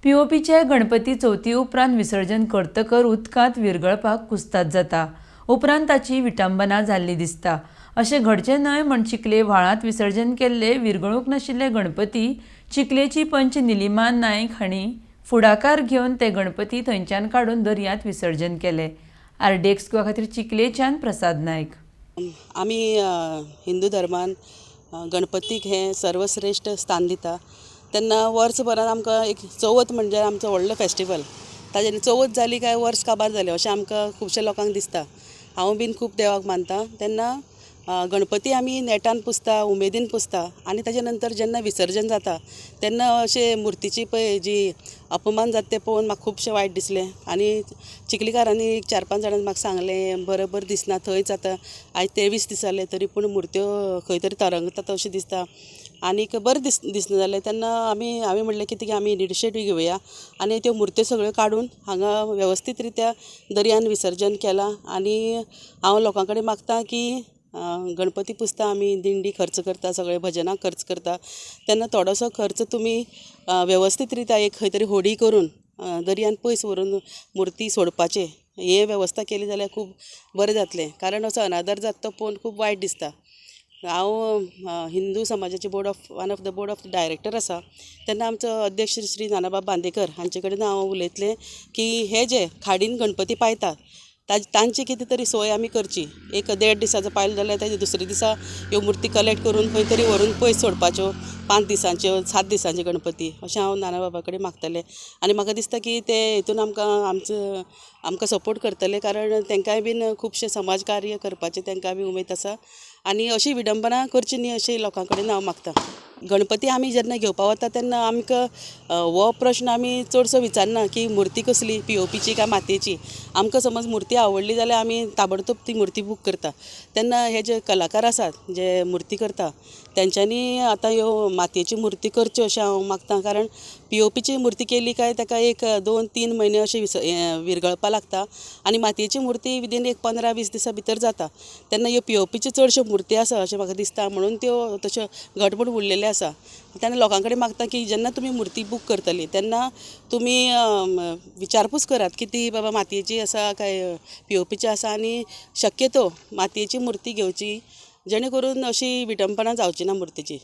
पीओपीचे गणपती चवथी उपरांत विसर्जन करतकर उदकांत विरगळपाक कुस्ताद जाता. उपरांत ताची विटंबना जाल्ली दिसता. अशें घडचें न्हय म्हण चिखले व्हाळांत विसर्जन केल्ले विरगळूंक नाशिल्ले गणपती चिखलेची पंच निलिमा नायक हांणी फुडाकार घेवन ते गणपती थंयच्यान काडून दर्यांत विसर्जन केले. आरडीएक्स गोवा खातीर चिखलेच्यान प्रसाद नायक. आमी हिंदू धर्मान गणपतीक हें सर्वश्रेश्ठ स्थान दिता. तेन्ना वर्सभरान आमकां एक चवथ म्हणजे आमचो व्हडलो फेस्टिवल. ताजेर चवथ जाली काय वर्स काबार जालें अशें आमकां खुबश्या लोकांक दिसता. हांव बीन खूब देवाक मानता. तेन्ना गणपती आमी नेटान पुजता, उमेदीन पुजता आनी ताजे नंतर जेन्ना विसर्जन जाता तेन्ना अशें मुर्तीची पळय जी अपमान जाता तें पळोवन म्हाका खुबशें वायट दिसलें. आनी चिखलीकारांनी एक 4-5 जाणांनी म्हाका सांगलें बरोबर दिसना, थंयच आतां आयज 23 दीस जाले तरी पूण मुर्त्यो खंय तरी तरंगतात अशें दिसता आनीक बरें दिसना जालें. तेन्ना आमी म्हणलें की ती आमी इनिशिएटीव घेवया आनी त्यो मुर्त्यो सगळ्यो काडून हांगा वेवस्थीत रित्या दर्यान विसर्जन केलां. आनी हांव लोकां कडेन मागता की गणपती पुजता आमी, दिंडी खर्च करता, सगळे भजनाक खर्च करता, तेन्ना थोडोसो खर्च तुमी वेवस्थीत रित्या एक खंय तरी होडी करून दर्यान पयस व्हरून मुर्ती सोडपाचे हे वेवस्था केली जाल्यार खूब बरें जातलें. कारण असो अनादर जाता तो पळोवन खूब वायट दिसता. हांव हिंदू समाजाचे board of one of the board of director आसा. तेन्ना आमचो अध्यक्ष श्री नानाबाब बांदेकर हांचे कडेन हांव उलयतलें की हे जे खाडीन गणपती पायतात तांची कितें तरी सोय आमी करची. एक 1.5 दिसाचो पायलो जाल्यार ताजे दुसरे दिसा ह्यो मुर्ती कलेक्ट करून खंय तरी व्हरून पयस सोडपाच्यो, 5 दिसांच्यो 7 दिसांच्यो गणपती अशें हांव नाना बाबा कडेन मागतलें. आनी म्हाका दिसता की ते हितून आमकां आमकां सपोर्ट करतले, कारण तांकांय बीन खुबशें समाज कार्य करपाचें तांकां बी उमेद आसा. आनी अशी विडंबना करची न्ही अशी लोकां कडेन हांव मागता. गणपती आमी जेन्ना घेवपा वता तेन्ना आमकां हो प्रश्न आमी चडसो विचारना की मुर्ती कसली, पीओपीची काय मातयेची. आमकां समज मुर्ती आवडली जाल्यार आमी ताबडतोब ती मुर्ती बूक करता. तेन्ना हे जे कलाकार आसात जे मुर्ती करता तेंच्यांनी आतां ह्यो मातयेची मुर्ती करच्यो अशें हांव मागता. कारण पीओपीची मुर्ती केली काय ताका 1, 2, 3 म्हयने अशें विरगळपा लागता आनी मातयेची मुर्ती विदीन एक 15-20 दिसां भितर जाता. तेन्ना ह्यो पीओपीच्यो चडश्यो मुर्ती आसा अशें म्हाका दिसता, म्हणून त्यो तश्यो घटमूट उरलेल्यो आसा. तेन्ना लोकां कडेन मागता की जेन्ना तुमी मुर्ती बूक करतली तेन्ना तुमी विचारपूस करात की ती बाबा मातयेची आसा काय पीओपीची आसा, आनी शक्यतो मातयेची मुर्ती घेवची जेणे करून अशी विटंबना जावची ना मुर्तीची.